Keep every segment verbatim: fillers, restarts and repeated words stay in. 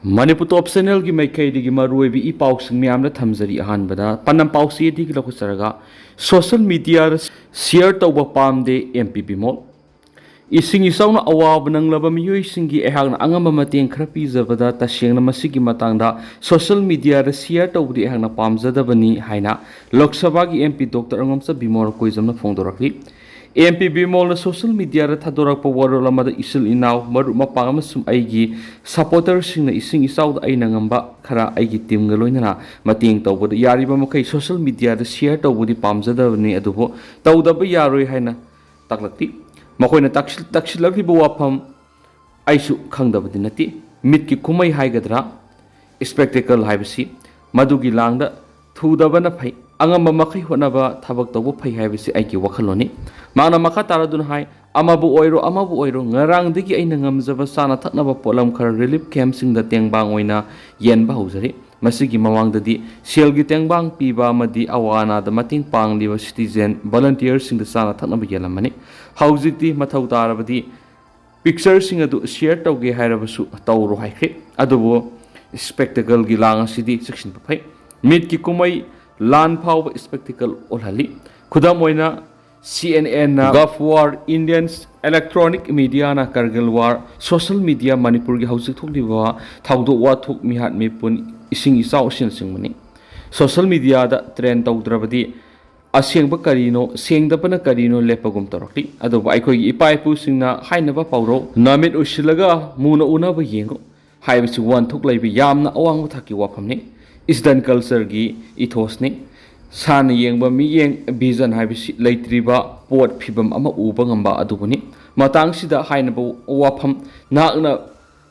ꯃꯅꯤꯄꯨꯔ ꯇꯣꯞ ꯆꯦꯅꯦꯜꯒꯤ ꯃꯥꯏꯀꯩꯗꯒꯤ ꯃꯔꯨꯑꯣꯏꯕ ꯏ ꯄꯥꯎꯁꯤꯡ ꯃꯌꯥꯝꯗ ꯊꯝꯖꯔꯤ꯫ ꯑꯍꯥꯟꯕꯗ ꯄꯅꯝ ꯄꯥꯎꯆꯦꯗꯒꯤ ꯂꯧꯈꯠꯆꯔꯒ, ꯁꯣꯁꯦꯜ ꯃꯤꯗꯤꯌꯥꯗ ꯁꯤꯌꯔ ꯇꯧꯕ ꯄꯥꯝꯗꯦ ꯑꯦꯝ ꯄꯤ ꯕꯤꯃꯣꯜ꯫ ꯏꯁꯤꯡ ꯏꯆꯥꯎꯅ ꯑꯋꯥꯕ ꯅꯪꯂꯕ ꯃꯤꯑꯣꯏꯁꯤꯡꯒꯤ ꯑꯩꯍꯥꯛꯅ ꯑꯉꯝꯕ ꯃꯇꯦꯡ ꯈꯔ ꯄꯤꯖꯕꯗ ꯇꯁꯦꯡꯅ ꯃꯁꯤꯒꯤ ꯃꯇꯥꯡꯗ ꯁꯣꯁꯦꯜ ꯃꯤꯗꯤꯌꯥꯗ ꯁꯤꯌꯔ ꯇꯧꯕꯗꯤ ꯑꯩꯍꯥꯛꯅ ꯄꯥꯝꯖꯗꯕꯅꯤ ꯍꯥꯏꯅ ꯂꯣꯛ ꯁꯚꯥꯒꯤ M P doctor Angomcha Bimol ꯀꯣꯏꯖꯝꯅ ꯐꯣꯡꯗꯣꯔꯛꯂꯤ꯫ ꯑꯦꯝ ꯄꯤ ꯕꯤꯃꯣꯜꯅ ꯁꯣꯁꯦꯜ ꯃꯤꯗꯤꯌꯥꯗ ꯊꯥꯗꯣꯔꯛꯄ ꯋꯥꯔꯣꯜ ꯑꯃꯗ ꯏꯆꯤꯜ ꯏꯅꯥꯎ, ꯃꯔꯨꯞ ꯃꯄꯥꯡ ꯑꯃꯁꯨꯡ ꯑꯩꯒꯤ ꯁꯄꯣꯔꯇꯔꯁꯤꯡꯅ ꯏꯁꯤꯡ ꯏꯆꯥꯎꯗ ꯑꯩꯅ ꯉꯝꯕ ꯈꯔ ꯑꯩꯒꯤ ꯇꯤꯝꯒ ꯂꯣꯏꯅꯅ ꯃꯇꯦꯡ ꯇꯧꯕꯗ ꯌꯥꯔꯤꯕ ꯃꯈꯩ ꯁꯣꯁꯦꯜ ꯃꯤꯗꯤꯌꯥꯗ ꯁꯤꯌꯔ ꯇꯧꯕꯗꯤ ꯄꯥꯝꯖꯗꯕꯅꯤ, ꯑꯗꯨꯕꯨ ꯇꯧꯗꯕ ꯌꯥꯔꯣꯏ ꯍꯥꯏꯅ ꯇꯥꯛꯂꯛꯂꯤ꯫ ꯃꯈꯣꯏꯅ ꯇꯥꯛꯁꯤꯜ-, ꯇꯥꯛꯁꯤꯜꯂꯛꯂꯤꯕ ꯋꯥꯐꯝ ꯑꯩꯁꯨ ꯈꯪꯗꯕꯗꯤ ꯅꯠꯇꯦ꯫ ꯃꯤꯠꯀꯤ ꯀꯨꯝꯍꯩ ꯍꯥꯏꯒꯗ꯭ꯔꯥ, ꯏꯁꯄꯦꯛꯇꯦꯀꯜ ꯍꯥꯏꯕꯁꯤ ꯃꯗꯨꯒꯤ ꯂꯥꯡꯗ ꯊꯨꯗꯕꯅ ꯐꯩ, ꯑꯉꯝꯕ ꯃꯈꯩ ꯍꯣꯠꯅꯕ, ꯊꯕꯛ ꯇꯧꯕ ꯐꯩ ꯍꯥꯏꯕꯁꯤ ꯑꯩꯒꯤ ꯋꯥꯈꯜꯂꯣꯟꯅꯤ꯫ ꯃꯍꯥꯛꯅ ꯃꯈꯥ ꯇꯥꯔꯗꯨꯅ ꯍꯥꯏ, "ꯑꯃꯕꯨ ꯑꯣꯏꯔꯣ, ꯑꯃꯕꯨ ꯑꯣꯏꯔꯣ, ꯉꯔꯥꯡꯗꯒꯤ ꯑꯩꯅ ꯉꯝꯖꯕ ꯆꯥꯅ ꯊꯛꯅꯕ ꯄꯣꯠꯂꯝ ꯈꯔ ꯔꯤꯂꯤꯐ ꯀꯦꯝꯞꯁꯤꯡꯗ ꯇꯦꯡꯕꯥꯡ ꯑꯣꯏꯅ ꯌꯦꯟꯕ ꯍꯧꯖꯔꯤ꯫ ꯃꯁꯤꯒꯤ ꯃꯃꯥꯡꯗꯗꯤ ꯁꯦꯜꯒꯤ ꯇꯦꯡꯕꯥꯡ ꯄꯤꯕ ꯑꯃꯗꯤ ꯑꯋꯥ ꯑꯅꯥꯗ ꯃꯇꯦꯡ ꯄꯥꯡꯂꯤꯕ ꯁꯤꯇꯤꯖꯦꯟ ꯚꯣꯂꯟꯇꯤꯌꯔꯁꯤꯡꯗ ꯆꯥꯅ ꯊꯛꯅꯕ ꯌꯦꯜꯂꯝꯕꯅꯤ꯫ ꯍꯧꯖꯤꯛꯇꯤ ꯃꯊꯧ ꯇꯥꯔꯕꯗꯤ ꯄꯤꯛꯆꯔꯁꯤꯡ ꯑꯗꯨ ꯁꯤꯌꯔ ꯇꯧꯒꯦ ꯍꯥꯏꯔꯕꯁꯨ ꯇꯧꯔꯣ" ꯍꯥꯏꯈ꯭ꯔꯦ꯫ ꯑꯗꯨꯕꯨ ꯏꯁꯄꯦꯛꯇꯦꯀꯜꯒꯤ ꯂꯥꯡ ꯑꯁꯤꯗꯤ ꯆꯦꯛꯁꯤꯟꯕ ꯐꯩ꯫ ꯃꯤꯠꯀꯤ ꯀꯨꯝꯍꯩ ꯂꯥꯟ ꯐꯥꯎꯕ ꯏꯁꯄꯦꯛꯇꯦꯀꯜ ꯑꯣꯜꯍꯜꯂꯤ꯫ ꯈꯨꯗꯝ ꯑꯣꯏꯅ, ꯁꯤ ꯑꯦꯟ ꯑꯦꯟꯅ ꯒꯜꯐ ꯋꯥꯔ, ꯏꯟꯗꯤꯌꯟꯁ ꯏꯂꯦꯛꯇ꯭ꯔꯣꯅꯤꯛ ꯃꯤꯗꯤꯌꯥꯅ ꯀꯥꯔꯒꯤꯜ ꯋꯥꯔ, ꯁꯣꯁꯦꯜ ꯃꯤꯗꯤꯌꯥ ꯃꯅꯤꯄꯨꯔꯒꯤ ꯍꯧꯖꯤꯛ ꯊꯣꯛꯂꯤꯕ ꯊꯧꯗꯣꯛ ꯋꯥꯊꯣꯛ, ꯃꯤꯍꯥꯠ ꯃꯤꯄꯨꯟ, ꯏꯁꯤꯡ ꯏꯆꯥꯎ ꯑꯁꯤꯅꯆꯤꯡꯕꯅꯤ꯫ ꯁꯣꯁꯦꯜ ꯃꯤꯗꯤꯌꯥꯗ ꯇ꯭ꯔꯦꯟ ꯇꯧꯗ꯭ꯔꯕꯗꯤ ꯑꯁꯦꯡꯕ ꯀꯔꯤꯅꯣ, ꯁꯦꯡꯗꯕꯅ ꯀꯔꯤꯅꯣ ꯂꯦꯞꯄꯒꯨꯝ ꯇꯧꯔꯛꯂꯤ꯫ ꯑꯗꯨꯕꯨ ꯑꯩꯈꯣꯏꯒꯤ ꯏꯄꯥ ꯏꯄꯨꯁꯤꯡꯅ ꯍꯥꯏꯅꯕ ꯄꯥꯎꯔꯧ, "ꯅꯃꯤꯠ ꯎꯏꯁꯤꯜꯂꯒ ꯃꯨꯅ ꯎꯅꯕ ꯌꯦꯡꯉꯨ" ꯍꯥꯏꯕꯁꯤ ꯋꯥꯍꯟꯊꯣꯛ ꯂꯩꯕ ꯌꯥꯝꯅ ꯑꯋꯥꯡꯕ ꯊꯥꯛꯀꯤ ꯋꯥꯐꯝꯅꯤ꯫ ꯏꯁꯇꯟ ꯀꯜꯆꯔꯒꯤ ꯏꯊꯣꯁꯅꯤ꯫ ꯁꯥꯟꯅ ꯌꯦꯡꯕ ꯃꯤꯠꯌꯦꯡ, ꯚꯤꯖꯟ ꯍꯥꯏꯕꯁꯤ ꯂꯩꯇ꯭ꯔꯤꯕ ꯄꯣꯠ, ꯐꯤꯕꯝ ꯑꯃ ꯎꯕ ꯉꯝꯕ ꯑꯗꯨꯕꯨꯅꯤ꯫ ꯃꯇꯥꯡꯁꯤꯗ ꯍꯥꯏꯅꯕ ꯋꯥꯐꯝ, ꯅꯍꯥꯛꯅ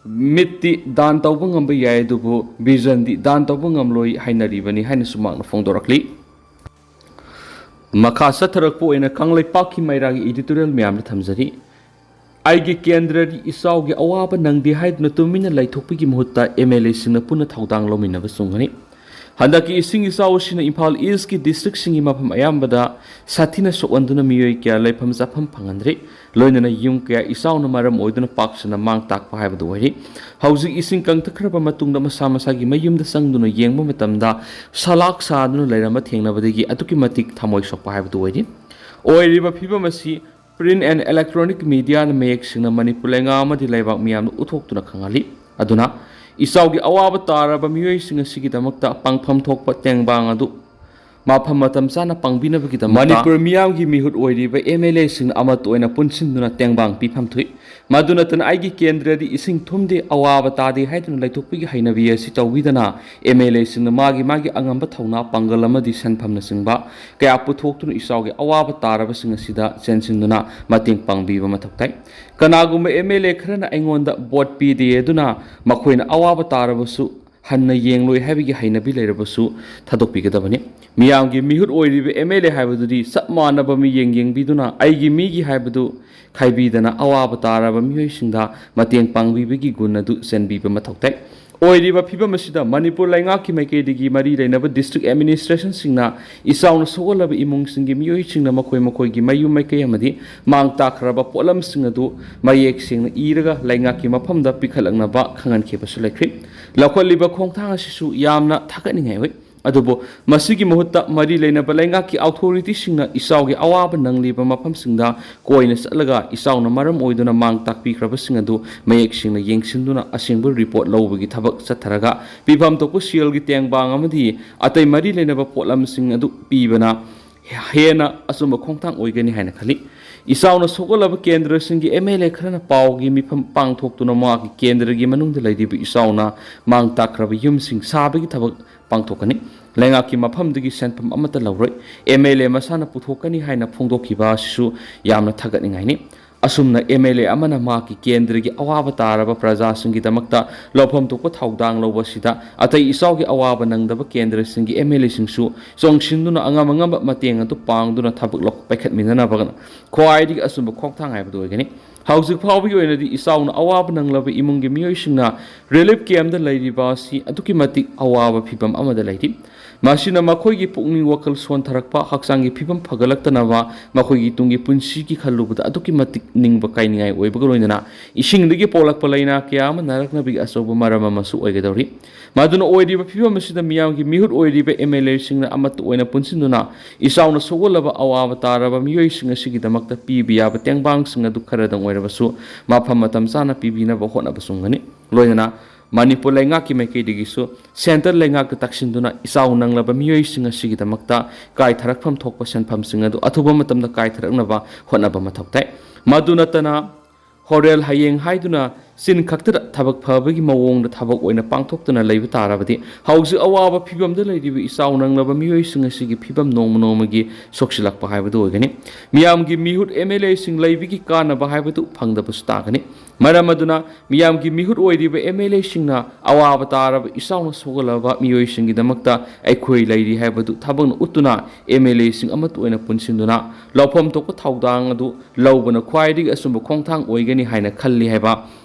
ꯃꯤꯠꯇꯤ ꯗꯥꯟ ꯇꯧꯕ ꯉꯝꯕ ꯌꯥꯏ, ꯑꯗꯨꯕꯨ ꯚꯤꯖꯟꯗꯤ ꯗꯥꯟ ꯇꯧꯕ ꯉꯝꯂꯣꯏ ꯍꯥꯏꯅꯔꯤꯕꯅꯤ ꯍꯥꯏꯅꯁꯨ ꯃꯍꯥꯛꯅ ꯐꯣꯡꯗꯣꯔꯛꯂꯤ꯫ ꯃꯈꯥ ꯆꯠꯊꯔꯛꯄ ꯑꯣꯏꯅ ꯀꯪꯂꯩꯄꯥꯛꯀꯤ ꯃꯩꯔꯥꯒꯤ ꯏꯗꯤꯇꯣꯔꯤꯌꯦꯜ ꯃꯌꯥꯝꯗ ꯊꯝꯖꯔꯤ꯫ ꯑꯩꯒꯤ ꯀꯦꯟꯗ꯭ꯔꯗꯤ ꯏꯆꯥꯎꯒꯤ ꯑꯋꯥꯕ ꯅꯪꯗꯦ ꯍꯥꯏꯗꯨꯅ ꯇꯨꯃꯤꯟꯅ ꯂꯩꯊꯣꯛꯄꯒꯤ ꯃꯍꯨꯠꯇ ꯑꯦꯝ ꯑꯦꯜ ꯑꯦꯁꯤꯡꯅ ꯄꯨꯟꯅ ꯊꯧꯗꯥꯡ ꯂꯧꯃꯤꯟꯅꯕ ꯆꯨꯝꯒꯅꯤ꯫ ꯍꯟꯗꯛꯀꯤ ꯏꯁꯤꯡ ꯏꯆꯥꯎ ꯑꯁꯤꯅ ꯏꯝꯐꯥꯜ ꯏꯁꯀꯤ ꯗꯤꯁꯇ꯭ꯔꯤꯛꯁꯤꯡꯒꯤ ꯃꯐꯝ ꯑꯌꯥꯝꯕꯗ ꯁꯥꯊꯤꯅ ꯁꯣꯛꯍꯟꯗꯨꯅ ꯃꯤꯑꯣꯏ ꯀꯌꯥ ꯂꯩꯐꯝ ꯆꯥꯐꯝ ꯐꯪꯍꯟꯗ꯭ꯔꯦ꯫ ꯂꯣꯏꯅꯅ ꯌꯨꯝ ꯀꯌꯥ ꯏꯆꯥꯎꯅ ꯃꯔꯝ ꯑꯣꯏꯗꯨꯅ ꯄꯥꯛ ꯁꯟꯅ ꯃꯥꯡ ꯇꯥꯛꯄ ꯍꯥꯏꯕꯗꯨ ꯑꯣꯏꯔꯤ꯫ ꯍꯧꯖꯤꯛ ꯏꯁꯤꯡ ꯀꯪꯊꯈ꯭ꯔꯕ ꯃꯇꯨꯡꯗ ꯃꯁꯥ ꯃꯁꯥꯒꯤ ꯃꯌꯨꯝꯗ ꯆꯪꯗꯨꯅ ꯌꯦꯡꯕ ꯃꯇꯝꯗ ꯁꯂꯥꯛ ꯁꯥꯗꯨꯅ ꯂꯩꯔꯝꯕ ꯊꯦꯡꯅꯕꯗꯒꯤ ꯑꯗꯨꯛꯀꯤ ꯃꯇꯤꯛ ꯊꯃꯣꯏ ꯁꯣꯛꯄ ꯍꯥꯏꯕꯗꯨ ꯑꯣꯏꯔꯤ꯫ ꯑꯣꯏꯔꯤꯕ ꯐꯤꯕꯝ ꯑꯁꯤ Print and Electronic Mediaꯅ ꯃꯌꯦꯛ ꯁꯦꯡꯅ ꯃꯅꯤꯄꯨꯔ ꯂꯩꯉꯥꯛ ꯑꯃꯗꯤ ꯂꯩꯕꯥꯛ ꯃꯤꯌꯥꯝꯗ ꯎꯠꯊꯣꯛꯇꯨꯅ ꯈꯪꯍꯜꯂꯤ꯫ ꯑꯗꯨꯅ ꯏꯆꯥꯎꯒꯤ ꯑꯋꯥꯕ ꯇꯥꯔꯕ ꯃꯤꯑꯣꯏꯁꯤꯡ ꯑꯁꯤꯒꯤꯗꯃꯛꯇ ꯄꯥꯡꯐꯝ ꯊꯣꯛꯄ ꯇꯦꯡꯕꯥꯡ ꯑꯗꯨ ꯃꯐꯝ ꯃꯇꯝ ꯆꯥꯅ ꯄꯥꯡꯕꯤꯅꯕꯒꯤꯗꯃꯛꯇ ꯃꯅꯤꯄꯨꯔ ꯃꯤꯌꯥꯝꯒꯤ ꯃꯤꯍꯨꯠ ꯑꯣꯏꯔꯤꯕ ꯑꯦꯝ ꯑꯦꯜ ꯑꯦꯁꯤꯡꯅ ꯑꯃꯠꯇ ꯑꯣꯏꯅ ꯄꯨꯟꯁꯤꯟꯗꯨꯅ ꯇꯦꯡꯕꯥꯡ ꯄꯤꯐꯝ ꯊꯣꯛꯏ꯫ ꯃꯗꯨ ꯅꯠꯇꯅ ꯑꯩꯒꯤ ꯀꯦꯟꯗ꯭ꯔꯗꯤ ꯏꯁꯤꯡ ꯊꯨꯝꯗꯦ, ꯑꯋꯥꯕ ꯇꯥꯗꯦ ꯍꯥꯏꯗꯨꯅ ꯂꯩꯊꯣꯛꯄꯒꯤ ꯍꯩꯅꯕꯤ ꯑꯁꯤ ꯇꯧꯕꯤꯗꯅ ꯑꯦꯝ ꯑꯦꯜ ꯑꯦꯁꯤꯡꯅ ꯃꯥꯒꯤ ꯃꯥꯒꯤ ꯑꯉꯝꯕ ꯊꯧꯅꯥ ꯄꯥꯡꯒꯜ ꯑꯃꯗꯤ ꯁꯦꯟꯐꯝꯅꯆꯤꯡꯕ ꯀꯌꯥ ꯄꯨꯊꯣꯛꯇꯨꯅ ꯏꯆꯥꯎꯒꯤ ꯑꯋꯥꯕ ꯇꯥꯔꯕꯁꯤꯡ ꯑꯁꯤꯗ ꯆꯦꯟꯁꯤꯟꯗꯨꯅ ꯃꯇꯦꯡ ꯄꯥꯡꯕꯤꯕ ꯃꯊꯧ ꯇꯥꯏ꯫ ꯀꯅꯥꯒꯨꯝꯕ ꯑꯦꯝ ꯑꯦꯜ ꯑꯦ ꯈꯔꯅ ꯑꯩꯉꯣꯟꯗ ꯚꯣꯠ ꯄꯤꯗꯦ ꯑꯗꯨꯅ ꯃꯈꯣꯏꯅ ꯑꯋꯥꯕ ꯇꯥꯔꯕꯁꯨ ꯍꯟꯅ ꯌꯦꯡꯂꯣꯏ ꯍꯥꯏꯕꯒꯤ ꯍꯩꯅꯕꯤ ꯂꯩꯔꯕꯁꯨ ꯊꯥꯗꯣꯛꯄꯤꯒꯗꯕꯅꯤ꯫ ꯃꯤꯌꯥꯝꯒꯤ ꯃꯤꯍꯨꯠ ꯑꯣꯏꯔꯤꯕ ꯑꯦꯝ ꯑꯦꯜ ꯑꯦ ꯍꯥꯏꯕꯗꯨꯗꯤ ꯆꯞ ꯃꯥꯟꯅꯕ ꯃꯤꯠꯌꯦꯡ ꯌꯦꯡꯕꯤꯗꯨꯅ ꯑꯩꯒꯤ ꯃꯤꯒꯤ ꯍꯥꯏꯕꯗꯨ ꯈꯥꯏꯕꯤꯗꯅ ꯑꯋꯥꯕ ꯇꯥꯔꯕ ꯃꯤꯑꯣꯏꯁꯤꯡꯗ ꯃꯇꯦꯡ ꯄꯥꯡꯕꯤꯕꯒꯤ ꯒꯨꯟ ꯑꯗꯨ ꯆꯦꯟꯕꯤꯕ ꯃꯊꯧ ꯇꯥꯏ꯫ ꯑꯣꯏꯔꯤꯕ ꯐꯤꯕꯝ ꯑꯁꯤꯗ ꯃꯅꯤꯄꯨꯔ ꯂꯩꯉꯥꯛꯀꯤ ꯃꯥꯏꯀꯩꯗꯒꯤ ꯃꯔꯤ ꯂꯩꯅꯕ ꯗꯤꯁꯇ꯭ꯔꯤꯛ ꯑꯦꯗꯃꯤꯅꯤꯁꯇ꯭ꯔꯦꯁꯟꯁꯤꯡꯅ ꯏꯆꯥꯎꯅ ꯁꯣꯛꯍꯜꯂꯕ ꯏꯃꯨꯡꯁꯤꯡꯒꯤ ꯃꯤꯑꯣꯏꯁꯤꯡꯅ ꯃꯈꯣꯏ ꯃꯈꯣꯏꯒꯤ ꯃꯌꯨꯝ ꯃꯥꯏꯀꯩ ꯑꯃꯗꯤ ꯃꯥꯡ ꯇꯥꯛꯈ꯭ꯔꯕ ꯄꯣꯠꯂꯝꯁꯤꯡ ꯑꯗꯨ ꯃꯌꯦꯛ ꯁꯦꯡꯅ ꯏꯔꯒ ꯂꯩꯉꯥꯛꯀꯤ ꯃꯐꯝꯗ ꯄꯤꯈꯠꯂꯛꯅꯕ ꯈꯪꯍꯟꯈꯤꯕꯁꯨ ꯂꯩꯈ꯭ꯔꯤ꯫ ꯂꯧꯈꯠꯂꯤꯕ ꯈꯣꯡꯊꯥꯡ ꯑꯁꯤꯁꯨ ꯌꯥꯝꯅ ꯊꯥꯒꯠꯅꯤꯡꯉꯥꯏ ꯑꯣꯏ꯫ ꯑꯗꯨꯕꯨ ꯃꯁꯤꯒꯤ ꯃꯍꯨꯠꯇ ꯃꯔꯤ ꯂꯩꯅꯕ ꯂꯩꯉꯥꯛꯀꯤ ꯑꯣꯊꯣꯔꯤꯇꯤꯁꯤꯡꯅ ꯏꯆꯥꯎꯒꯤ ꯑꯋꯥꯕ ꯅꯪꯂꯤꯕ ꯃꯐꯝꯁꯤꯡꯗ ꯀꯣꯏꯅ ꯆꯠꯂꯒ ꯏꯆꯥꯎꯅ ꯃꯔꯝ ꯑꯣꯏꯗꯨꯅ ꯃꯥꯡ ꯇꯥꯛꯄꯤꯈ꯭ꯔꯕꯁꯤꯡ ꯑꯗꯨ ꯃꯌꯦꯛ ꯁꯦꯡꯅ ꯌꯦꯡꯁꯤꯟꯗꯨꯅ ꯑꯁꯦꯡꯕ ꯔꯤꯄꯣꯔꯠ ꯂꯧꯕꯒꯤ ꯊꯕꯛ ꯆꯠꯊꯔꯒ ꯄꯤꯐꯝ ꯊꯣꯛꯄ ꯁꯦꯜꯒꯤ ꯇꯦꯡꯕꯥꯡ ꯑꯃꯗꯤ ꯑꯇꯩ ꯃꯔꯤ ꯂꯩꯅꯕ ꯄꯣꯠꯂꯝꯁꯤꯡ ꯑꯗꯨ ꯄꯤꯕꯅ ꯍꯦꯟꯅ ꯑꯆꯨꯝꯕ ꯈꯣꯡꯊꯥꯡ ꯑꯣꯏꯒꯅꯤ ꯍꯥꯏꯅ ꯈꯜꯂꯤ꯫ ꯏꯆꯥꯎꯅ ꯁꯣꯛꯍꯜꯂꯕ ꯀꯦꯟꯗ꯭ꯔꯁꯤꯡꯒꯤ ꯑꯦꯝ ꯑꯦꯜ ꯑꯦ ꯈꯔꯅ ꯄꯥꯎꯒꯤ ꯃꯤꯐꯝ ꯄꯥꯡꯊꯣꯛꯇꯨꯅ ꯃꯍꯥꯛꯀꯤ ꯀꯦꯟꯗ꯭ꯔꯒꯤ ꯃꯅꯨꯡꯗ ꯂꯩꯔꯤꯕ ꯏꯆꯥꯎꯅ ꯃꯥꯡ ꯇꯥꯛꯈ꯭ꯔꯕ ꯌꯨꯝꯁꯤꯡ ꯁꯥꯕꯒꯤ ꯊꯕꯛ ꯄꯥꯡꯊꯣꯛꯀꯅꯤ꯫ ꯂꯩꯉꯥꯛꯀꯤ ꯃꯐꯝꯗꯒꯤ ꯁꯦꯟꯐꯝ ꯑꯃꯠꯇ ꯂꯧꯔꯣꯏ꯫ ꯑꯦꯝ ꯑꯦꯜ ꯑꯦ ꯃꯁꯥꯅ ꯄꯨꯊꯣꯛꯀꯅꯤ ꯍꯥꯏꯅ ꯐꯣꯡꯗꯣꯛꯈꯤꯕ ꯑꯁꯤꯁꯨ ꯌꯥꯝꯅ ꯊꯥꯒꯠꯅꯤꯡꯉꯥꯏꯅꯤ꯫ ꯑꯁꯨꯝꯅ ꯑꯦꯝ ꯑꯦꯜ ꯑꯦ ꯑꯃꯅ ꯃꯍꯥꯛꯀꯤ ꯀꯦꯟꯗ꯭ꯔꯒꯤ ꯑꯋꯥꯕ ꯇꯥꯔꯕ ꯄ꯭ꯔꯖꯥꯁꯤꯡꯒꯤꯗꯃꯛꯇ ꯂꯧꯐꯝ ꯊꯣꯛꯄ ꯊꯧꯗꯥꯡ ꯂꯧꯕ ꯑꯁꯤꯗ ꯑꯇꯩ ꯏꯆꯥꯎꯒꯤ ꯑꯋꯥꯕ ꯅꯪꯗꯕ ꯀꯦꯟꯗ꯭ꯔꯁꯤꯡꯒꯤ ꯑꯦꯝ ꯑꯦꯜ ꯑꯦꯁꯤꯡꯁꯨ ꯆꯣꯡꯁꯤꯟꯗꯨꯅ ꯑꯉꯝ ꯑꯉꯝꯕ ꯃꯇꯦꯡ ꯑꯗꯨ ꯄꯥꯡꯗꯨꯅ ꯊꯕꯛ ꯂꯧ ꯄꯥꯏꯈꯠꯃꯤꯟꯅꯅꯕ ꯈ꯭ꯋꯥꯏꯗꯒꯤ ꯑꯆꯨꯝꯕ ꯈꯣꯡꯊꯥꯡ ꯍꯥꯏꯕꯗꯨ ꯑꯣꯏꯒꯅꯤ꯫ ꯍꯧꯖꯤꯛ ꯐꯥꯎꯕꯒꯤ ꯑꯣꯏꯅꯗꯤ ꯏꯆꯥꯎꯅ ꯑꯋꯥꯕ ꯅꯪꯂꯕ ꯏꯃꯨꯡꯒꯤ ꯃꯤꯑꯣꯏꯁꯤꯡꯅ ꯔꯤꯂꯤꯐ ꯀꯦꯝꯗ ꯂꯩꯔꯤꯕ ꯑꯁꯤ ꯑꯗꯨꯛꯀꯤ ꯃꯇꯤꯛ ꯑꯋꯥꯕ ꯐꯤꯚꯝ ꯑꯃꯗ ꯂꯩꯔꯤ꯫ ꯃꯁꯤꯅ ꯃꯈꯣꯏꯒꯤ ꯄꯨꯛꯅꯤꯡ ꯋꯥꯈꯜ ꯁꯣꯟꯊꯔꯛꯄ, ꯍꯛꯆꯥꯡꯒꯤ ꯐꯤꯚꯝ ꯐꯒꯠꯂꯛꯇꯅꯕ, ꯃꯈꯣꯏꯒꯤ ꯇꯨꯡꯒꯤ ꯄꯨꯟꯁꯤꯒꯤ ꯈꯜꯂꯨꯕꯗ ꯑꯗꯨꯛꯀꯤ ꯃꯇꯤꯛ ꯅꯤꯡꯕ ꯀꯥꯏꯅꯤꯡꯉꯥꯏ ꯑꯣꯏꯕꯒ ꯂꯣꯏꯅꯅ ꯏꯁꯤꯡꯗꯒꯤ ꯄꯣꯛꯂꯛꯄ ꯂꯥꯏꯅꯥ ꯀꯌꯥ ꯑꯃ ꯅꯥꯔꯛꯅꯕꯒꯤ ꯑꯆꯧꯕ ꯃꯔꯝ ꯑꯃꯁꯨ ꯑꯣꯏꯒꯗꯧꯔꯤ꯫ ꯃꯗꯨꯅ ꯑꯣꯏꯔꯤꯕ ꯐꯤꯚꯝ ꯑꯁꯤꯗ ꯃꯤꯌꯥꯝꯒꯤ ꯃꯤꯍꯨꯠ ꯑꯣꯏꯔꯤꯕ ꯑꯦꯝ ꯑꯦꯜ ꯑꯦꯁꯤꯡꯅ ꯑꯃꯠꯇ ꯑꯣꯏꯅ ꯄꯨꯟꯁꯤꯟꯗꯨꯅ ꯏꯆꯥꯎꯅ ꯁꯣꯛꯍꯜꯂꯕ ꯑꯋꯥꯕ ꯇꯥꯔꯕ ꯃꯤꯑꯣꯏꯁꯤꯡ ꯑꯁꯤꯒꯤꯗꯃꯛꯇ ꯄꯤꯕ ꯌꯥꯕ ꯇꯦꯡꯕꯥꯡꯁꯤꯡ ꯑꯗꯨ ꯈꯔꯗꯪ ꯑꯣꯏꯔꯕꯁꯨ ꯃꯐꯝ ꯃꯇꯝ ꯆꯥꯅ ꯄꯤꯕꯤꯅꯕ ꯍꯣꯠꯅꯕ ꯆꯨꯝꯒꯅꯤ꯫ ꯂꯣꯏꯅꯅ ꯃꯅꯤꯄꯨꯔ ꯂꯩꯉꯥꯛꯀꯤ ꯃꯥꯏꯀꯩꯗꯒꯤꯁꯨ ꯁꯦꯟꯇꯔ ꯂꯩꯉꯥꯛꯇ ꯇꯛꯁꯤꯟꯗꯨꯅ ꯏꯆꯥꯎ ꯅꯪꯂꯕ ꯃꯤꯑꯣꯏꯁꯤꯡ ꯑꯁꯤꯒꯤꯗꯃꯛꯇ ꯀꯥꯏꯊꯔꯛꯐꯝ ꯊꯣꯛꯄ ꯁꯦꯟꯐꯝꯁꯤꯡ ꯑꯗꯨ ꯑꯊꯨꯕ ꯃꯇꯝꯗ ꯀꯥꯏꯊꯔꯛꯅꯕ ꯍꯣꯠꯅꯕ ꯃꯊꯧ ꯇꯥꯏ꯫ ꯃꯗꯨ ꯅꯠꯇꯅ ꯍꯣꯔꯦꯜ ꯍꯌꯦꯡ ꯍꯥꯏꯗꯨꯅ ꯆꯤꯟ ꯈꯛꯇꯗ ꯊꯕꯛ ꯐꯕꯒꯤ ꯃꯑꯣꯡꯗ ꯊꯕꯛ ꯑꯣꯏꯅ ꯄꯥꯡꯊꯣꯛꯇꯨꯅ ꯂꯩꯕ ꯇꯥꯔꯕꯗꯤ ꯍꯧꯖꯤꯛ ꯑꯋꯥꯕ ꯐꯤꯕꯝꯗ ꯂꯩꯔꯤꯕ ꯏꯆꯥꯎ ꯅꯪꯂꯕ ꯃꯤꯑꯣꯏꯁꯤꯡ ꯑꯁꯤꯒꯤ ꯐꯤꯕꯝ ꯅꯣꯡꯃ ꯅꯣꯡꯃꯒꯤ ꯁꯣꯛꯆꯤꯜꯂꯛꯄ ꯍꯥꯏꯕꯗꯨ ꯑꯣꯏꯒꯅꯤ꯫ ꯃꯤꯌꯥꯝꯒꯤ ꯃꯤꯍꯨꯠ ꯑꯦꯝ ꯑꯦꯜ ꯑꯦꯁꯤꯡ ꯂꯩꯕꯒꯤ ꯀꯥꯟꯅꯕ ꯍꯥꯏꯕꯗꯨ ꯐꯪꯗꯕꯁꯨ ꯇꯥꯒꯅꯤ꯫ ꯃꯔꯝ ꯑꯗꯨꯅ ꯃꯤꯌꯥꯝꯒꯤ ꯃꯤꯍꯨꯠ ꯑꯣꯏꯔꯤꯕ ꯑꯦꯝ ꯑꯦꯜ ꯑꯦꯁꯤꯡꯅ ꯑꯋꯥꯕ ꯇꯥꯔꯕ ꯏꯆꯥꯎꯅ ꯁꯣꯛꯍꯜꯂꯕ ꯃꯤꯑꯣꯏꯁꯤꯡꯒꯤꯗꯃꯛꯇ ꯑꯩꯈꯣꯏ ꯂꯩꯔꯤ ꯍꯥꯏꯕꯗꯨ ꯊꯕꯛꯅ ꯎꯠꯇꯨꯅ ꯑꯦꯝ ꯑꯦꯜ ꯑꯦꯁꯤꯡ ꯑꯃꯠꯇ ꯑꯣꯏꯅ ꯄꯨꯟꯁꯤꯟꯗꯨꯅ ꯂꯧꯐꯝ ꯊꯣꯛꯄ ꯊꯧꯗꯥꯡ ꯑꯗꯨ ꯂꯧꯕꯅ ꯈ꯭ꯋꯥꯏꯗꯒꯤ ꯑꯆꯨꯝꯕ ꯈꯣꯡꯊꯥꯡ ꯑꯣꯏꯒꯅꯤ ꯍꯥꯏꯅ ꯈꯜꯂꯤ ꯍꯥꯏꯕ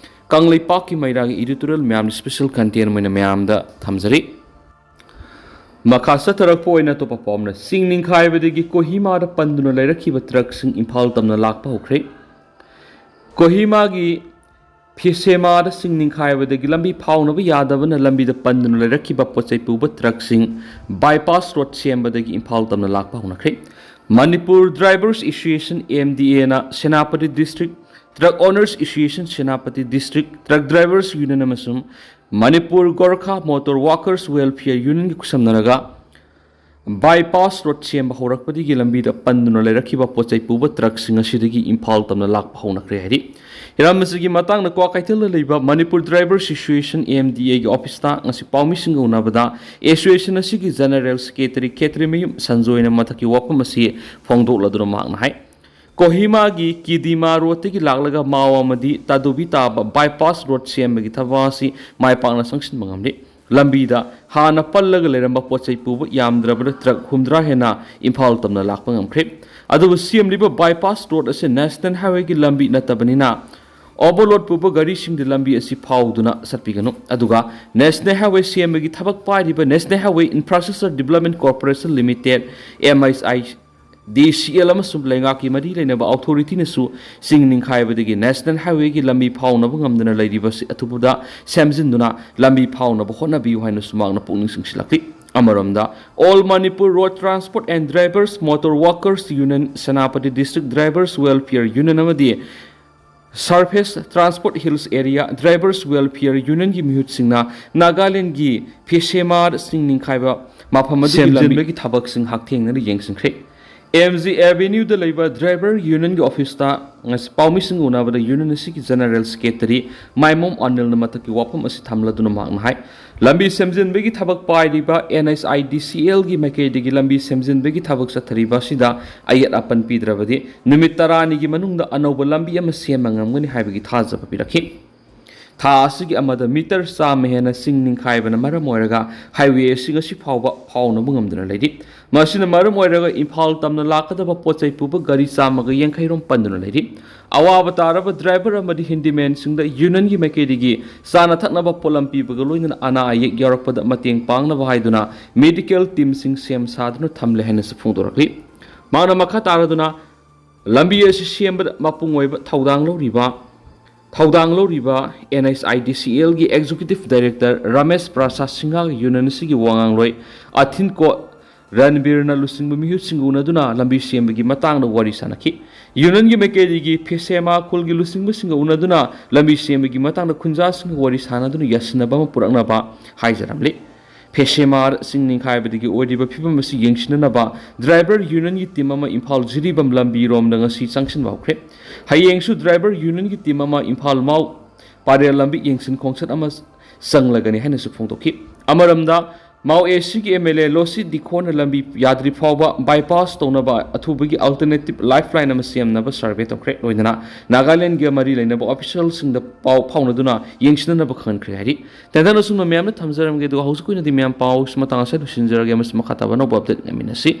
ꯀꯪꯂꯩꯄꯥꯛꯀꯤ ꯃꯩꯔꯥꯒꯤ editorial ꯃꯌꯥꯝꯅ special content ꯑꯣꯏꯅ ꯃꯌꯥꯝꯗ ꯊꯝꯖꯔꯤ꯫ ꯃꯈꯥ ꯆꯠꯊꯔꯛꯄ ꯑꯣꯏꯅ ꯑꯇꯣꯞꯄ ꯄꯥꯎ ꯑꯃꯅ, ꯆꯤꯡ ꯅꯤꯡꯈꯥꯏꯕꯗꯒꯤ ꯀꯣꯍꯤꯃꯥꯗ ꯄꯟꯗꯨꯅ ꯂꯩꯔꯛꯈꯤꯕ ꯇ꯭ꯔꯛꯁꯤꯡ ꯏꯝꯐꯥꯜ ꯇꯝꯅ ꯂꯥꯛꯄ ꯍꯧꯈ꯭ꯔꯦ꯫ ꯀꯣꯍꯤꯃꯥꯒꯤ ꯐꯤꯁꯦꯃꯥꯗ ꯆꯤꯡ ꯅꯤꯡꯈꯥꯏꯕꯗꯒꯤ ꯂꯝꯕꯤ ꯐꯥꯎꯅꯕ ꯌꯥꯗꯕꯅ ꯂꯝꯕꯤꯗ ꯄꯟꯗꯨꯅ ꯂꯩꯔꯛꯈꯤꯕ ꯄꯣꯠꯆꯩ ꯄꯨꯕ ꯇ꯭ꯔꯛꯁꯤꯡ ꯕꯥꯏꯄꯥꯁ ꯔꯣꯗ ꯁꯦꯝꯕꯗꯒꯤ ꯏꯝꯐꯥꯜ ꯇꯝꯅ ꯂꯥꯛꯄ ꯍꯧꯅꯈ꯭ꯔꯦ꯫ Manipur drivers association, M D ꯑꯦꯅ Senapati district, truck owners association Senapati district, truck drivers union ꯑꯃꯁꯨꯡ Manipur Gorkha motor workers welfare ꯌꯨꯅꯤꯌꯟꯒ ꯈꯨꯠꯁꯝꯅꯔꯒ ꯕꯥꯏꯄꯥꯁ ꯔꯣꯗ ꯁꯦꯝꯕ ꯍꯧꯔꯛꯄꯗꯒꯤ ꯂꯝꯕꯤꯗ ꯄꯟꯗꯨꯅ ꯂꯩꯔꯛꯈꯤꯕ ꯄꯣꯠꯆꯩ ꯄꯨꯕ ꯇ꯭ꯔꯛꯁꯤꯡ ꯑꯁꯤꯗꯒꯤ ꯏꯝꯐꯥꯜ ꯇꯝꯅ ꯂꯥꯛꯄ ꯍꯧꯅꯈ꯭ꯔꯦ ꯍꯥꯏꯔꯤ꯫ ꯍꯤꯔꯝ ꯑꯁꯤꯒꯤ ꯃꯇꯥꯡꯗ ꯀ꯭ꯋꯥꯀꯩꯊꯦꯜꯗ ꯂꯩꯕ ꯃꯅꯤꯄꯨꯔ ꯗ꯭ꯔꯥꯏꯚꯔꯁ ꯑꯦꯁꯣꯁꯤꯌꯦꯁꯟ, ꯑꯦꯝ ꯗꯤ ꯑꯦꯒꯤ ꯑꯣꯐꯤꯁꯇ ꯉꯁꯤ ꯄꯥꯎꯃꯤꯁꯤꯡꯒ ꯎꯅꯕꯗ ꯑꯦꯁꯣꯁꯤꯌꯦꯁꯟ ꯑꯁꯤꯒꯤ ꯖꯦꯅꯔꯦꯜ ꯁꯦꯀ꯭ꯔꯦꯇꯔꯤ ꯈꯦꯇ꯭ꯔꯤꯃꯌꯨꯝ ꯁꯟꯖꯣꯏꯅ ꯃꯊꯛꯀꯤ ꯋꯥꯐꯝ ꯑꯁꯤ ꯐꯣꯡꯗꯣꯛꯂꯗꯨꯅ ꯃꯍꯥꯛꯅ ꯍꯥꯏ, ꯀꯣꯍꯤꯃꯥꯒꯤ ꯀꯤꯗꯤꯃꯥ ꯔꯣꯗꯇꯒꯤ ꯂꯥꯛꯂꯒ ꯃꯥꯎ ꯑꯃꯗꯤ ꯇꯥꯗꯨꯕꯤ ꯇꯥꯕ ꯕꯥꯏꯄꯥꯁ ꯔꯣꯗ ꯁꯦꯝꯕꯒꯤ ꯊꯕꯛ ꯑꯁꯤ ꯃꯥꯏ ꯄꯥꯛꯅ ꯆꯪꯁꯤꯟꯕ ꯉꯝꯂꯤ꯫ ꯂꯝꯕꯤꯗ ꯍꯥꯟꯅ ꯄꯜꯂꯒ ꯂꯩꯔꯝꯕ ꯄꯣꯠ ꯆꯩ ꯄꯨꯕ ꯌꯥꯝꯗ꯭ꯔꯕꯗ ꯇ꯭ꯔꯛ ꯍꯨꯝꯗ꯭ꯔꯥ ꯍꯦꯟꯅ ꯏꯝꯐꯥꯜ ꯇꯝꯅ ꯂꯥꯛꯄ ꯉꯝꯈ꯭ꯔꯦ꯫ ꯑꯗꯨꯕꯨ ꯁꯦꯝꯂꯤꯕ ꯕꯥꯏꯄꯥꯁ ꯔꯣꯗ ꯑꯁꯤ ꯅꯦꯁꯅꯦꯜ ꯍꯥꯏꯋꯦꯒꯤ ꯂꯝꯕꯤ ꯅꯠꯇꯕꯅꯤꯅ ꯑꯣꯚꯔꯂꯣꯗ ꯄꯨꯕ ꯒꯥꯔꯤꯁꯤꯡꯗꯤ ꯂꯝꯕꯤ ꯑꯁꯤ ꯐꯥꯎꯗꯨꯅ ꯆꯠꯄꯤꯒꯅꯨ꯫ ꯑꯗꯨꯒ ꯅꯦꯁꯅꯦꯜ ꯍꯥꯏꯋꯦ ꯁꯦꯝꯕꯒꯤ ꯊꯕꯛ ꯄꯥꯏꯔꯤꯕ national highway infrastructure development corporation limited, M H I D C L, ꯑꯃꯁꯨꯡ ꯂꯩꯉꯥꯛꯀꯤ ꯃꯔꯤ ꯂꯩꯅꯕ ꯑꯣꯊꯣꯔꯤꯇꯤꯅꯁꯨ ꯆꯤꯡ ꯅꯤꯡꯈꯥꯏꯕꯗꯒꯤ ꯅꯦꯁꯅꯦꯜ ꯍꯥꯏꯋꯦꯒꯤ ꯂꯝꯕꯤ ꯐꯥꯎꯅꯕ ꯉꯝꯗꯅ ꯂꯩꯔꯤꯕꯁꯤ ꯑꯊꯨꯕꯗ ꯁꯦꯝꯖꯤꯟꯗꯨꯅ ꯂꯝꯕꯤ ꯐꯥꯎꯅꯕ ꯍꯣꯠꯅꯕꯤꯌꯨ ꯍꯥꯏꯅꯁꯨ ꯃꯍꯥꯛꯅ ꯄꯨꯛꯅꯤꯡ ꯆꯤꯡꯁꯤꯜꯂꯛꯂꯤ꯫ ꯑꯃꯔꯣꯝꯗ, All Manipur Road Transport and Drivers Motor Workers Union, Senapati District Drivers Welfare Union ꯑꯃꯗꯤ Surface Transport Hills Area Drivers Welfare Unionꯒꯤ ꯃꯤꯍꯨꯠꯁꯤꯡꯅ ꯅꯥꯒꯥꯂꯦꯟꯗꯒꯤ ꯐꯦꯁꯦꯃꯥꯔ ꯆꯤꯡ ꯅꯤꯡꯈꯥꯏꯕ ꯃꯐꯝ ꯑꯗꯨꯒꯤ ꯁꯦꯝꯖꯤꯟꯕꯒꯤ ꯊꯕꯛꯁꯤꯡ ꯍꯛꯊꯦꯡꯅꯅ ꯌꯦꯡꯁꯤꯟꯈ꯭ꯔꯦ꯫ ꯑꯦꯝ ꯖꯤ ꯑꯦꯚꯦꯅ꯭ꯌꯨꯗ ꯂꯩꯕ ꯗ꯭ꯔꯥꯏꯚꯔ ꯌꯨꯅꯤꯌꯟꯒꯤ ꯑꯣꯐꯤꯁꯇ ꯉꯁꯤ ꯄꯥꯎꯃꯤꯁꯤꯡꯒ ꯎꯅꯕꯗ ꯌꯨꯅꯤꯌꯟ ꯑꯁꯤꯒꯤ ꯖꯦꯅꯔꯦꯜ ꯁꯦꯀ꯭ꯔꯦꯇꯔꯤ ꯃꯥꯏꯃꯣꯝ ꯑꯅꯤꯜꯅ ꯃꯊꯛꯀꯤ ꯋꯥꯐꯝ ꯑꯁꯤ ꯊꯝꯂꯗꯨꯅ ꯃꯍꯥꯛꯅ ꯍꯥꯏ, ꯂꯝꯕꯤ ꯁꯦꯝꯖꯤꯟꯕꯒꯤ ꯊꯕꯛ ꯄꯥꯏꯔꯤꯕ ꯑꯦꯟ ꯑꯩꯆ ꯑꯥꯏ ꯗꯤ ꯁꯤ ꯑꯦꯜꯒꯤ ꯃꯥꯏꯀꯩꯗꯒꯤ ꯂꯝꯕꯤ ꯁꯦꯝꯖꯤꯟꯕꯒꯤ ꯊꯕꯛ ꯆꯠꯊꯔꯤꯕ ꯑꯁꯤꯗ ꯑꯌꯦꯠ ꯑꯄꯟ ꯄꯤꯗ꯭ꯔꯕꯗꯤ ꯅꯨꯃꯤꯠ ꯇꯔꯥꯅꯤꯒꯤ ꯃꯅꯨꯡꯗ ꯑꯅꯧꯕ ꯂꯝꯕꯤ ꯑꯃ ꯁꯦꯝꯕ ꯉꯝꯒꯅꯤ ꯍꯥꯏꯕꯒꯤ ꯊꯥꯖꯕ ꯄꯤꯔꯛꯈꯤ꯫ ꯊꯥ ꯑꯁꯤꯒꯤ ꯑꯃꯗ ꯃꯤꯇꯔ ꯆꯥꯝꯃ ꯍꯦꯟꯅ ꯆꯤꯡ ꯅꯤꯡꯈꯥꯏꯕꯅ ꯃꯔꯝ ꯑꯣꯏꯔꯒ ꯍꯥꯏꯋꯦ ꯑꯁꯤ ꯉꯁꯤ ꯐꯥꯎꯕ ꯐꯥꯎꯅꯕ ꯉꯝꯗꯨꯅ ꯂꯩꯔꯤ꯫ ꯃꯁꯤꯅ ꯃꯔꯝ ꯑꯣꯏꯔꯒ ꯏꯝꯐꯥꯜ ꯇꯝꯅ ꯂꯥꯛꯀꯗꯕ ꯄꯣꯠ ꯆꯩ ꯄꯨꯕ ꯒꯥꯔꯤ ꯆꯥꯝꯃꯒ ꯌꯥꯡꯈꯩ ꯔꯣꯝ ꯄꯟꯗꯨꯅ ꯂꯩꯔꯤ꯫ ꯑꯋꯥꯕ ꯇꯥꯔꯕ ꯗ꯭ꯔꯥꯏꯚꯔ ꯑꯃꯗꯤ ꯍꯦꯟꯗꯤꯃꯦꯟꯁꯤꯡꯗ ꯌꯨꯅꯤꯌꯟꯒꯤ ꯃꯥꯏꯀꯩꯗꯒꯤ ꯆꯥꯅ ꯊꯛꯅꯕ ꯄꯣꯠꯂꯝ ꯄꯤꯕꯒ ꯂꯣꯏꯅꯅ ꯑꯅꯥ ꯑꯌꯦꯛ ꯌꯥꯎꯔꯛꯄꯗ ꯃꯇꯦꯡ ꯄꯥꯡꯅꯕ ꯍꯥꯏꯗꯨꯅ ꯃꯦꯗꯤꯀꯦꯜ ꯇꯤꯝꯁꯤꯡ ꯁꯦꯝ ꯁꯥꯗꯨꯅ ꯊꯝꯂꯦ ꯍꯥꯏꯅꯁꯨ ꯐꯣꯡꯗꯣꯔꯛꯂꯤ꯫ ꯃꯍꯥꯛꯅ ꯃꯈꯥ ꯇꯥꯔꯗꯨꯅ ꯂꯝꯕꯤ ꯑꯁꯤ ꯁꯦꯝꯕꯗ ꯃꯄꯨꯡ ꯑꯣꯏꯕ ꯊꯧꯗꯥꯡ ꯂꯧꯔꯤꯕ ꯊꯧꯗꯥꯡ ꯂꯧꯔꯤꯕ ꯑꯦꯟ ꯑꯩꯆ ꯑꯥꯏ ꯗꯤ ꯁꯤ ꯑꯦꯜꯒꯤ ꯑꯦꯛꯖꯤꯀ꯭ꯌꯨꯇꯤꯚ ꯗꯥꯏꯔꯦꯛꯇꯔ ꯔꯥꯃꯦꯁ ꯄ꯭ꯔꯁꯥꯗ ꯁꯤꯡꯍꯒ ꯌꯨꯅꯤꯌꯟ ꯑꯁꯤꯒꯤ ꯋꯥ ꯉꯥꯡꯂꯣꯏ ꯑꯊꯤꯟꯀꯣꯠ ꯔꯟꯕꯤꯔꯅ ꯂꯨꯆꯤꯡꯕ ꯃꯤꯍꯨꯠꯁꯤꯡꯒ ꯎꯅꯗꯨꯅ ꯂꯝꯕꯤ ꯁꯦꯝꯕꯒꯤ ꯃꯇꯥꯡꯗ ꯋꯥꯔꯤ ꯁꯥꯅꯈꯤ꯫ ꯌꯨꯅꯤꯌꯟꯒꯤ ꯃꯥꯏꯀꯩꯗꯒꯤ ꯐꯦꯁꯦꯃꯥ ꯈꯨꯜꯒꯤ ꯂꯨꯆꯤꯡꯕꯁꯤꯡꯒ ꯎꯅꯗꯨꯅ ꯂꯝꯕꯤ ꯁꯦꯝꯕꯒꯤ ꯃꯇꯥꯡꯗ ꯈꯨꯟꯖꯥꯁꯤꯡꯒ ꯋꯥꯔꯤ ꯁꯥꯅꯗꯨꯅ ꯌꯥꯁꯤꯟꯅꯕ ꯑꯃ ꯄꯨꯔꯛꯅꯕ ꯍꯥꯏꯖꯔꯝꯂꯤ꯫ ꯐꯦꯁꯦꯃꯥꯔ ꯆꯤꯡ ꯅꯤꯡꯈꯥꯏꯕꯗꯒꯤ ꯑꯣꯏꯔꯤꯕ ꯐꯤꯕꯝ ꯑꯁꯤ ꯌꯦꯡꯁꯤꯟꯅꯅꯕ ꯗ꯭ꯔꯥꯏꯚꯔ ꯌꯨꯅꯤꯌꯟꯒꯤ ꯇꯤꯝ ꯑꯃ ꯏꯝꯐꯥꯜ ꯖꯤꯔꯤꯕꯥꯝ ꯂꯝꯕꯤꯔꯣꯝꯗ ꯉꯁꯤ ꯆꯪꯁꯤꯟꯕ ꯍꯧꯈ꯭ꯔꯦ꯫ ꯍꯌꯦꯡꯁꯨ ꯗ꯭ꯔꯥꯏꯚꯔ ꯌꯨꯅꯤꯌꯟꯒꯤ ꯇꯤꯝ ꯑꯃ ꯏꯝꯐꯥꯜ ꯃꯥꯎ ꯄꯥꯔꯦꯜ ꯂꯝꯕꯤ ꯌꯦꯡꯁꯤꯟ ꯈꯣꯡꯆꯠ ꯑꯃ ꯆꯪꯂꯒꯅꯤ ꯍꯥꯏꯅꯁꯨ ꯐꯣꯡꯗꯣꯛꯈꯤ꯫ ꯑꯃꯔꯣꯝꯗ, ꯃꯥꯎ ꯑꯦ ꯁꯤꯒꯤ ꯑꯦꯝ ꯑꯦꯜ ꯑꯦ ꯂꯣꯁꯤ ꯗꯤꯈꯣꯟꯅ ꯂꯝꯕꯤ ꯌꯥꯗ꯭ꯔꯤ ꯐꯥꯎꯕ ꯕꯥꯏꯄꯥꯁ ꯇꯧꯅꯕ ꯑꯊꯨꯕꯒꯤ ꯑꯜꯇꯔꯅꯦꯇꯤꯚ ꯂꯥꯏꯐ ꯂꯥꯏꯟ ꯑꯃ ꯁꯦꯝꯅꯕ ꯁꯔꯚꯦ ꯇꯧꯈ꯭ꯔꯦ꯫ ꯂꯣꯏꯅꯅ ꯅꯥꯒꯥꯂꯦꯟꯒ ꯃꯔꯤ ꯂꯩꯅꯕ ꯑꯣꯐꯤꯁꯤꯌꯦꯜꯁꯤꯡꯗ ꯄꯥꯎ ꯐꯥꯎꯅꯗꯨꯅ ꯌꯦꯡꯁꯤꯟꯅꯅꯕ ꯈꯪꯍꯟꯈ꯭ꯔꯦ ꯍꯥꯏꯔꯤ꯫ ꯇꯦꯟꯗꯟ ꯑꯁꯨꯝꯅ ꯃꯌꯥꯝꯅ ꯊꯝꯖꯔꯝꯒꯦ, ꯑꯗꯨꯒ ꯍꯧꯖꯤꯛꯀꯤ ꯑꯣꯏꯅꯗꯤ ꯃꯌꯥꯝ ꯄꯥꯎ ꯃꯇꯥꯡ ꯑꯁꯤꯗ ꯂꯣꯏꯁꯤꯟꯖꯔꯒꯦ꯫ ꯃꯁꯤ ꯃꯈꯥ ꯇꯥꯕ ꯑꯅꯧꯕ ꯑꯞꯗꯦꯠ ꯉꯥꯏꯃꯤꯟꯅꯁꯤ꯫